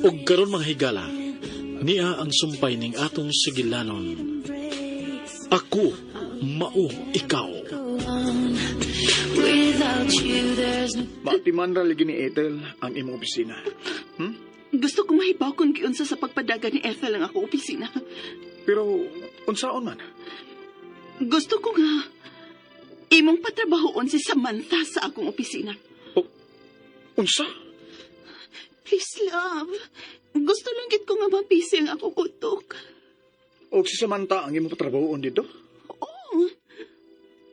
Ug karon, mga higala, niya ang sumpay ning atong sigilanon. Ako, mao ikaw. Without you, there's no Maatiman ra lagi ni Ethel ang imong opisina. Gusto ko mahibaw kung giunsa sa pagpadagan ni Ethel ang ako opisina. Pero unsaon man? Gusto ko nga imong patrabahoon si Samantha sa akong opisina. Unsa? Please, love. Gusto lang gid ko nga mabisi ang akong kutok. Og si Samantha ang imong patrabahoon dito? Oo.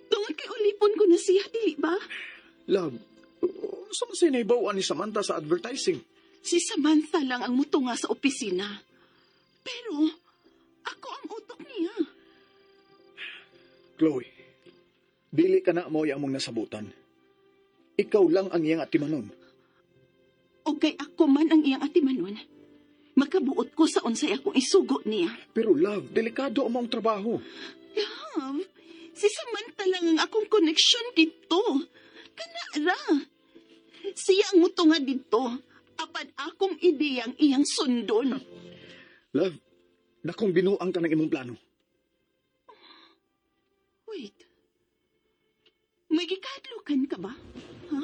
Tungod kay ulipon ko na siya, dili ba? Love, unsa man say nahibaw-an ni Samantha sa advertising? Si Samantha lang ang mutunga sa opisina. Pero, ako ang utok niya. Chloe, dili ka na mo among nasabutan. Ikaw lang ang iyang atimanon. O kay ako man ang iyang atimanon, makabuot ko sa unsay akong isugo niya. Pero love, delikado ang maong trabaho. Love, si Samantha lang ang akong koneksyon dito. Kana ra. Siya ang mutunga dito. Apan akong ideyang iyang sundon. Love, dakong binuang ka ng imong plano. Wait. May gikadlukan ka ba? Ha?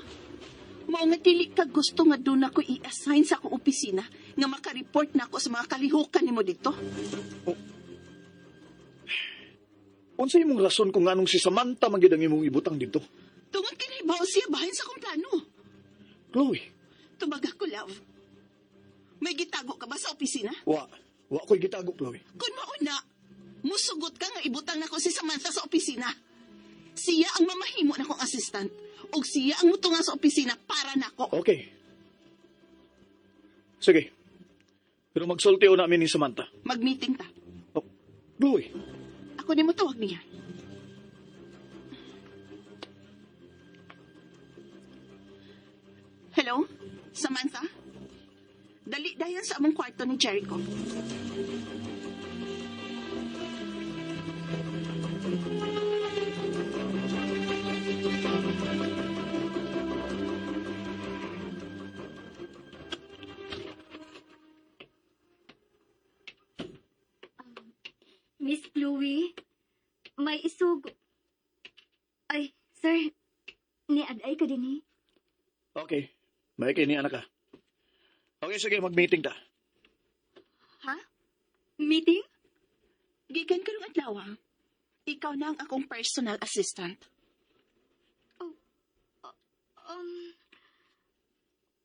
Mao nga dili ka gusto nga doon ako i-assign sa akong opisina nga makareport na ako sa mga kalihukan nimo dito? Unsa imong rason kung nganong si Samantha man gyud ang imong ibutang dito? Tungod kay nahibaw siya bahin sa akong plano. Chloe, Tubaga ko, love. May gitago ka ba sa opisina? wa, wa ko'y gitago, Chloe. Kung mauna, musugot ka nga ibutang nako si Samantha sa opisina. Siya ang mamahimo na kong assistant ug siya ang mutunga sa opisina para nako. Okay. Sige. Pero magsulti namin ni Samantha. Mag-meeting ta. Oh, Chloe, Ako ni mo tawag niya. Hello? Samantha? Dali dayon sa among kwarto ni Jericho. Miss Chloe, may isug. Ay, sir, niaday ka din eh. Okay. May kini anak ka. Okay, sige, mag-meeting ta. Ha? Meeting? Gikan karong adlaw, ah. Ikaw na ang akong personal assistant.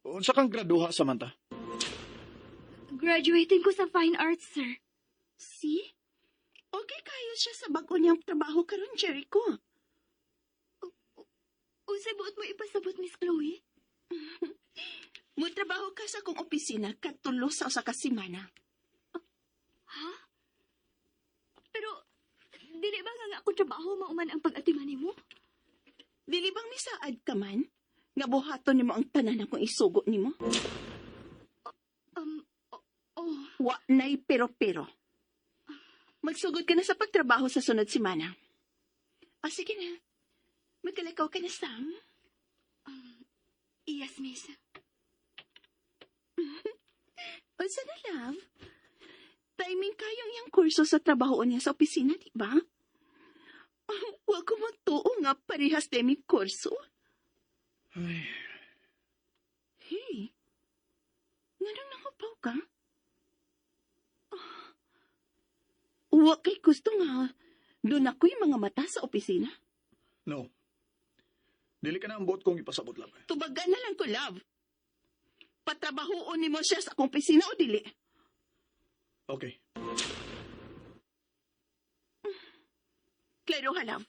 Unsa kang graduha, Samantha? Graduating ko sa Fine Arts, sir. See? Okay kayo siya sa bago niyang trabaho karon, Jericho. Unsay buot mo ipasabot, Miss Chloe? Mutrabaho ka sa akong opisina katulo sa usa ka semana. Ha? Pero, dili ba nga nga akong trabaho mauman ang pag-atiman nimo? Dili bang misaad ka man? Nga buhaton nimo ang tanan akong isugo nimo? Oh, Wa nay pero-pero. Magsugod ka na sa pagtrabaho sa sunod semana. O sige na. Magkalakaw ka na, Sam. Yes, miss. Unsa na, love? Timing kayong iyang kurso sa trabaho niya sa opisina, di ba? Wa ko matuo nga parehas demi kurso. Ay, Hey, nganong nangupaw ka? Ah, wa kay gusto nga doon ako'y mga mata sa opisina. No. Dili ka na ang buot kong ipasabot lang. Tubagan na lang ko, love. Patrabahoon nimo siya sa akong opisina o dili? Okay. Klaro ha, love.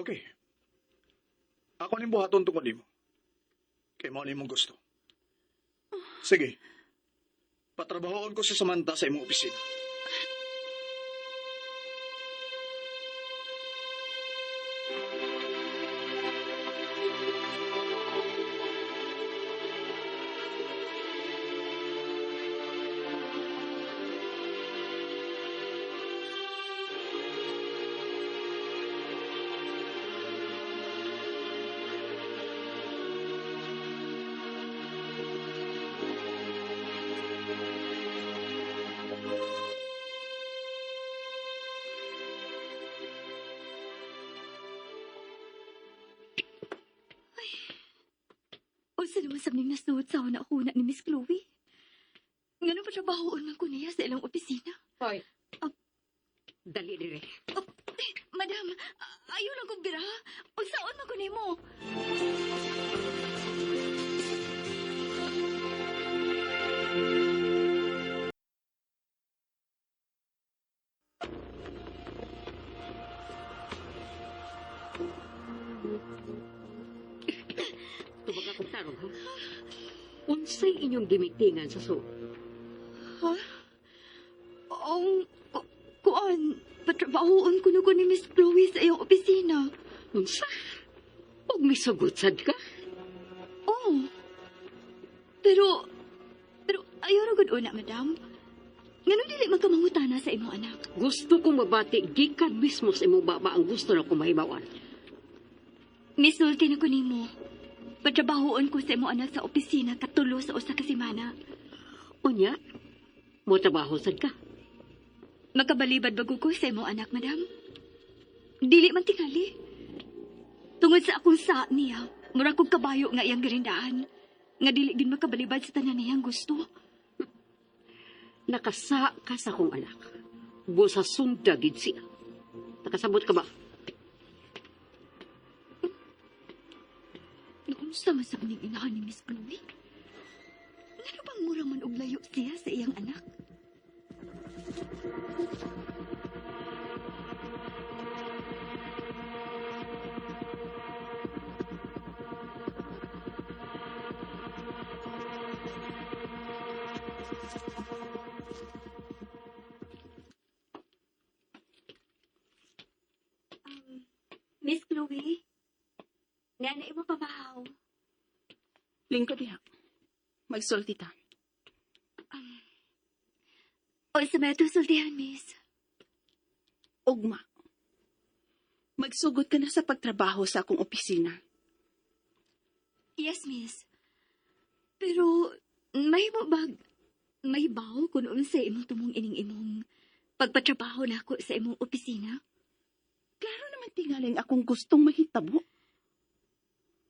Okay. Ako ning buhaton tungod nimo. Kay mao nimong gusto. Sige. Patrabahoon ko si Samantha sa imong opisina. Unsa naman sab ning nasuot sa huna-huna ni Miss Chloe? Ngano patrabahoon man ko niya sa ilang opisina? Hoy. Ah. Dali dire. Oh, eh, madam, ayaw lang kong bira. Unsaon man ko nimo? Tubag akong tarong, ha? Unsay inyong gimitingan sa suot? Ha? Ang, kuan, patrabahoon ko na ko ni Miss Chloe sa iyong opisina. Unsa? Og misugot sad ka? Oh. Pero, pero ayaw ra gud una, madam. Ngano dili man ka mangutana sa imong anak? Gusto kong mabati gikan mismo sa imong baba ang gusto na ko mahibawan. Misulti na ko nimo. Patrabahoon ko sa imong anak sa opisina katulo sa usa ka semana. Unya, mo trabaho sad ka. Makabalibad bago ko sa imong anak, madam. Dili man tingali. Tungod sa akong sa niya, mura kog kabayo nga iyang girindaan. Nga dili gid makabalibad sa tanan niyang gusto. Nakasa ka sa akong anak. Busa sunda gid siya. Nakasabot ka ba? Noon sa masab ning inahan ni Miss Chloe? Ngano bang mura man og layo siya sa iyang anak? Miss Chloe, nanay mo pamahaw. Lingkod diha. Magsulti ta. O sa may sultihan, miss. Ugma. Magsugot ka na sa pagtrabaho sa akong opisina. Yes, miss. Pero, may mo bag, may bawo kung unsay imong tumong ining imong pagpatrabaho na ako sa imong opisina? Klaro naman tingaling akong gustong mahitabo.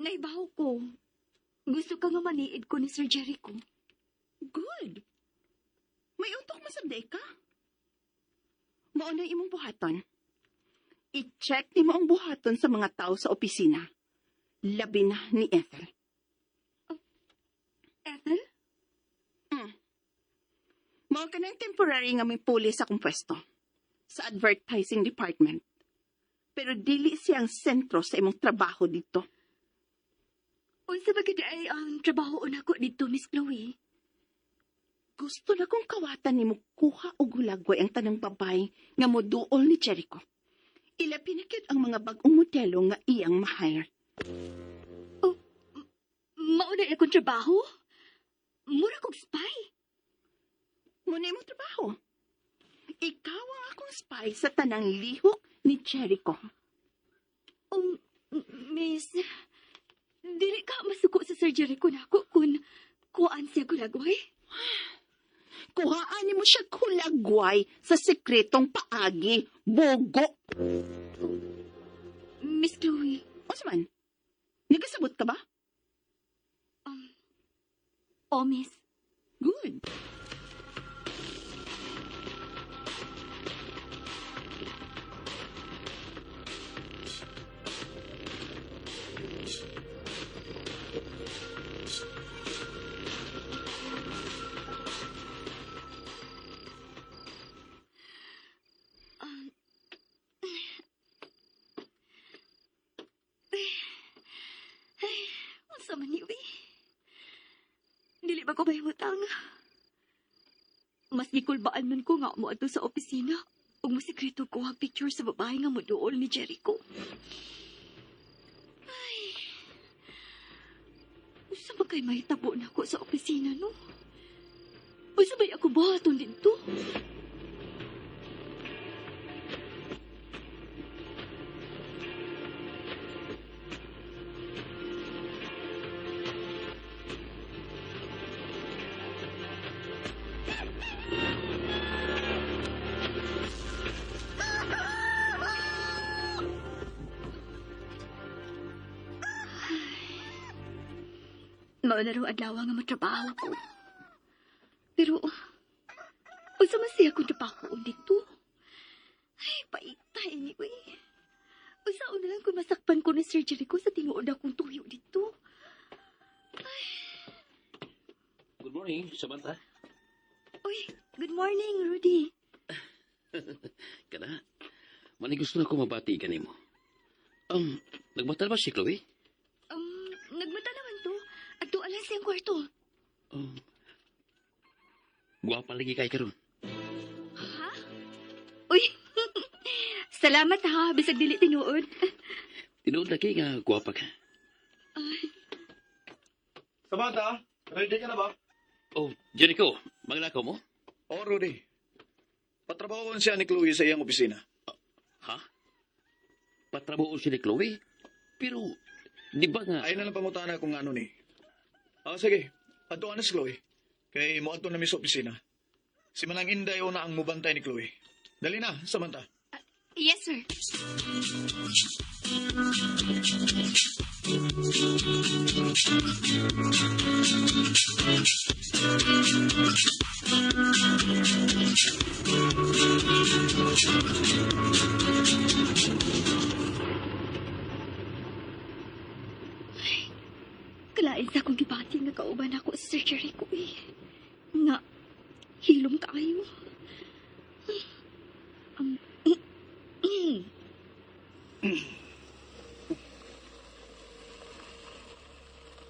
Naibaw ko. Gusto ka nga maniid ko ni Sir Jericho. Good. May utok masabday ka. Mao na imong buhaton. I-check nimo ang buhaton sa mga tao sa opisina. Labi na ni Ethel. Ethel? Mao ka ng temporary nga may puli sa akong pwesto. Sa advertising department. Pero dili siya ang sentro sa imong trabaho dito. Unsa ba gid ay ang trabaho nako dito, Miss Chloe? Gusto na kong kawatan nimo kuha og hulagway ang tanang babay nga moduol ni Jericho. Ilabi na gyud ang mga bag-ong modelo nga iyang ma-hire. Mao na akong trabaho? Mura kog spy. Muna imong trabaho. Ikaw ang akong spy sa tanang lihok ni Jericho. Miss, dili ka masuko sa Sir Jericho nako kun kuan siya gulagway. Kuhaan nimo siya hulagway sa sekretong paagi, bogo. Miss Chloe, Unsa man? Nagkasabot ka ba? Oh, miss. Good. Unsa man ni, uy? Dili ba ko mahimutang? Mas gikulbaan man ko nga mo adto sa opisina ug mosekreto ko ang picture sa babae nga moduol ni Jericho. Ay. Unsa man kay mahitabo nako sa opisina, no? Unsa bay ako buhaton didto? Mao na raw adlaw nga matrabaho ko. Pero, unsa man siya kung trabaho dito? Ay, paita anyway. Unsa na lang kung masakpan ko ni Sir Jericho sa tinuod akong tuyo dito. Good morning, Samantha. Uy, good morning, Rudy. Kana, manay gusto na ko mabati ka nimo. Nagbatal ba si Chloe? Nagmata naman to. At tualan siyang kwarto. Guwapa lagi kay karon. Ha? Uy, salamat ha, bisag dili tinuod. Tinuod lagi nga guwapa ka. Samantha, ready ka na ba? Oh, Jericho, maglakaw mo? Oo, Rudy. Patrabahoon siya ni Chloe sa iyang opisina. Ha? Patrabaho si ni Chloe? Pero, di ba nga... Ay na lang pangutana kung ano ni. Ah, sige. Adto na si Chloe. Kay moadto na mi sa opisina. Si Manang Inday una ang mubantay ni Chloe. Dali na, Samantha. Yes, sir. Kalain sa akong gibati nga kauban ako sa Sir Jericho eh. Nga, hilom kaayo.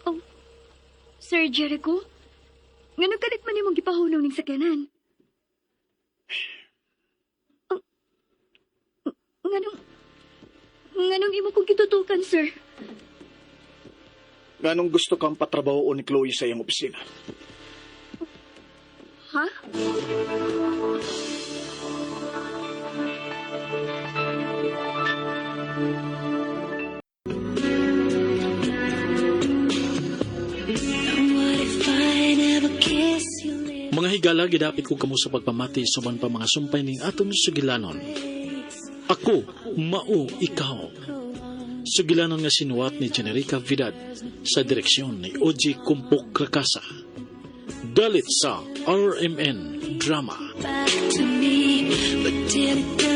Oh, Sir Jericho? Nga nagkalit man imong gipahunaw ning sakyanan? Oh, nganong... Nganong imo kong gitutukan, sir? Nganong gusto kang patrabahoon ni Chloe sa iyang opisina? Ha? What if I never kiss your lips? Mga higala, gidapit ko kamo sa pagpamati sa uban pa mga sumpay ning atong sugilanon. Ako, mao, ikaw. Sugilanon nga sinuwat ni Generica Vidad sa direksyon ni Oji Kumpok Rakasa. Dalit sa RMN Drama. Back to me, but did it